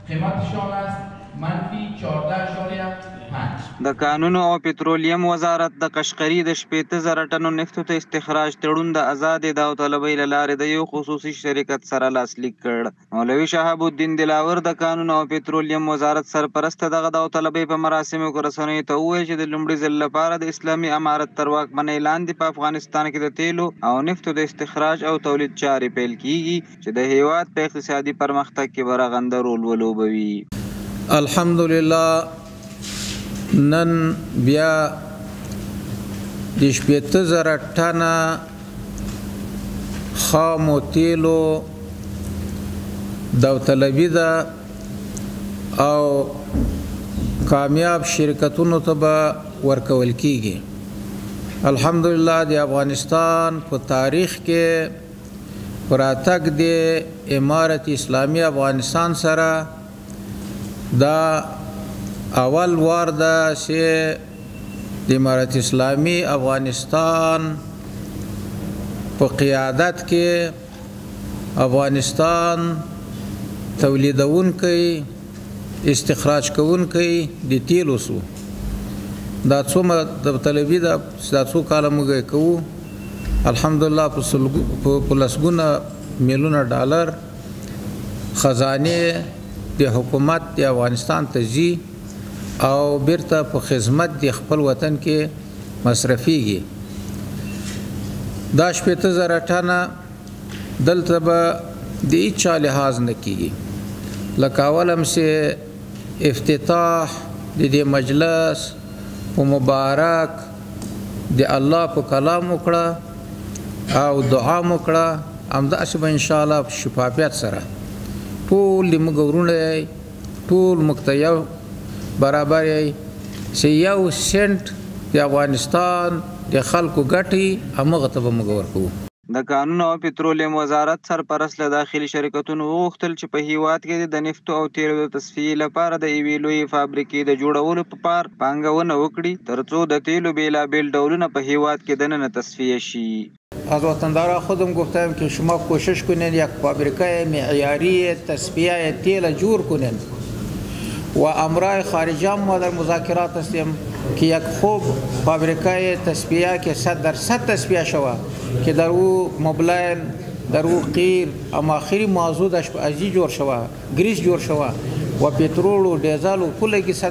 قیمتشان است منفی 14.5. د کانونو او پترولیم وزارت د قشقري د 60,000 ټنو نفتو ته استخراج تړون د ازادې داوطلبۍ له لارې د یو خصوصي شرکت سره لاسلیک کړ. مولوي شهاب الدین دلاور د کانونو او پترولیم وزارت سرپرست دغه داوطلبۍ په مراسمو کې رسنیو ته وویل چې د لومړي ځل لپاره د اسلامي امارت تر واکمنۍ لاندې په افغانستان کې د تیلو او نفتو د استخراج او تولید چارې پیل کیږي چې د هیواد په اقتصادي پرمختګ کې به رغنده رول ولوبوي. الحمدلله، نن بیا د 60,000 ټنه خامو تیلو داوطلبي ده او کامیاب شرکتونو ته به ورکول کیږي. الحمدلله، د افغانستان په تاریخ کې په راتګ د امارت اسلامي افغانستان سره دا اول وار ده چې د امارت اسلامي افغانستان په قیادت کې افغانستان تولیدونکی، استخراج کوونکی د تیلو سو. دا څومره داوطلبي ده چې دا څو کاله موږ یې کوو، الحمدلله په لسګونه میلیونه ډالر خزانې د حکومت د افغانستان ته ځي او بیرته په خدمت د خپل وطن کې مصرفیږي. دا 60,000 ټنه دلته به د هیچا لحاظ نه کیږي. لکه اول هم چې افتتاح د دې مجلس په مبارک د الله په کلام وکړه او دعا مو کړه، همداسې به انشاءالله په شفافیت سره ټول د موږ وروڼه یئ، ټول موږ ته یو برابر یئ چې یو سنټ د افغانستان د خلکو ګټې همغه ته به موږ ورکوو. د کانونو او پترولیم وزارت سرپرست له داخلي شرکتونو وغوښتل چې په هیواد کې د نفتو او تیلو د تصفیې لپاره د یوې لویې فابریکې د جوړولو په پار پانګونه وکړي، ترڅو د تیلو بېلابېل ډولونه په هیواد کې دننه تصفیه شي. از وطندارا خودم گفتم که شما کوشش کنین یک فابریکه معیاری تصفیه تیل جور کنین و امرای خارجی هم ما در مذاکرات هستیم که یک خوب فابریکه تصفیه که 100% تصفیه شود که در او مبلین، در او قیر اما آخری موضوع داشت ازی جور شود، گریس جور شود و پترول و دیزل و کلگی 100%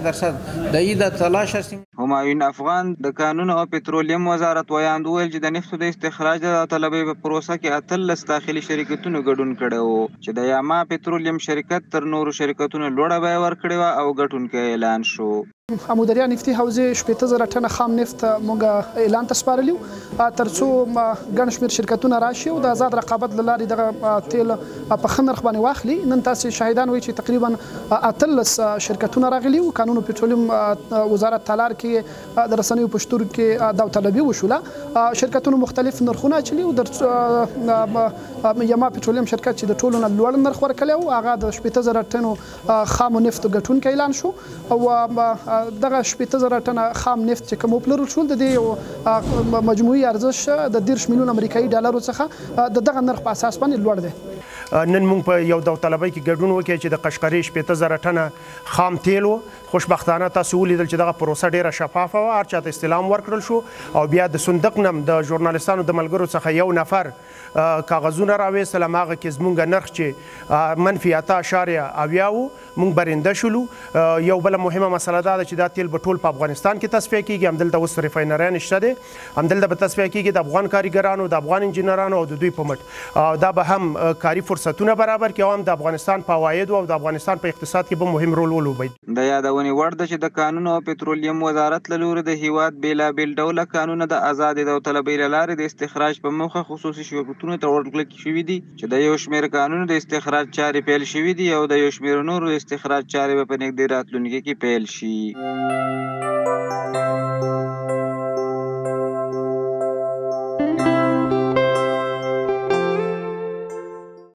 د ای د تلاش هستیم. همایون افغان د کانونو او پترولیم وزارت ویاند وویل چې د نفتو د استخراج د داوطلبۍ په پروسه کې 18 داخلي شرکتونو ګډون کړی وو چې د یاما پترولیم شرکت تر نورو شرکتونو لوړه بیه ورکړې وه او ګټونکی اعلان شو. امودریا نفتي حوزې 60,000 ټنه خام نفت موږ اعلان ته سپارلي وو ترڅو ګڼ شمېر شرکتونه راشي او د ازاد رقابت له لارې دغه تیل په ښه نرخ باندې واخلي. نن تاسې شاهدان وئ چې تقریبا 18 شرکتونه راغلي وو. کانونو پټرولیم وزارت تالار کې د رسنیو په شتون کې داوطلبي وشوله. شرکتونو مختلف نرخونه اچولي وو. یما پټرولیم شرکت چې د ټولو نه لوړ نرخ ورکړی و هغه د 60,000 ټنو خامو نفتو ګټونکی اعلان شو او دغه 60,000 ټنه خام نفت چې کوم وپلورل شول د دې یو مجموعي ارزش د 30 میلیون امریکایي ډالرو څخه د دغه نرخ په اساس باندې لوړ دی. نن موږ په یو داوطلبۍ کې ګډون وکړ چې د قشقري 60,000 ټنه خام تیل و. خوشبختانه تاسو ولیدل چې دغه پروسه ډیره شفافه وه، هر چاته استعلام ورکړل شو او بیا د صندوق نم د ژورنالیستانو د ملګرو څخه یو نفر کاغذونه راویستل، هماغه کې زموږ نرخ چې منفي 8.70 و موږ برنده شولو. یو بله مهمه مسله دا ده چې دا تیل به ټول په افغانستان کې تصفیه کیږي، همدلته اوس ریفاینریانې شته دی، همدلته به تصفیه کیږي د افغان کاریګرانو، د افغان انجینرانو او د دوی په مټ. دا به هم کاري فرصتونه برابر کړي او هم د افغانستان په عوایدو او د افغانستان په اقتصاد کې به مهم رول ولوبوي. د یادونې وړ ده چې د کانونو او پترولیم وزارت له لوري د هیواد بېلابېل ډوله کانونه د ازادې داوطلبۍ له لارې د استخراج په موخه خصوصي شرکتونو ته ورکړل شوي دي چې د یو شمېر کانونو د استخراج چارې پیل شوي دي او د یو شمېر نورو د استخراج چارې به په نږدې راتلونکي کې پیل شي.